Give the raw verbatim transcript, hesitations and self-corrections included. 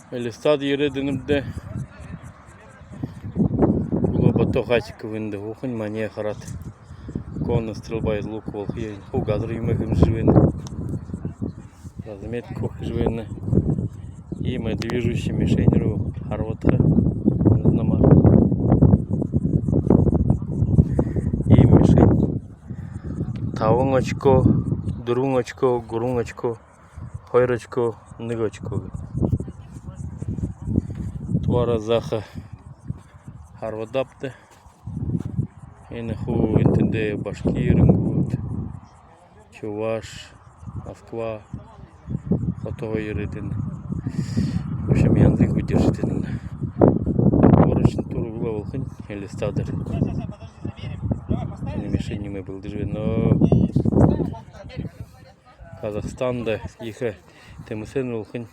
Элистад ерээд, энэмнай Глубоко хатик гэһэн даа, уухань маниие хараад. Конная стрельба из лука болохо юм. Хуу газар юумэ хэмжэжэ байна. Разметка хэжэ байна. Иимэ движущаяся мишень руу харбадаха. Намар. Иимэ мишень. Табан очко, дүрбэн очко, гурбан очко, хоёр очко, нэгэ очко. Туара зааха харбадабди. Энэ хуу энтэндэ башкир гүт, чуваш, Москва хотоһоо ерээд энэ. В общем, янзын хуу дээрэшэдэнь. Орочно туруглаа болохонь Элистадаар. Энэ мишень юумэ бэлдэжэ байна. Казахстанда ехэ тэмсээн болохонь.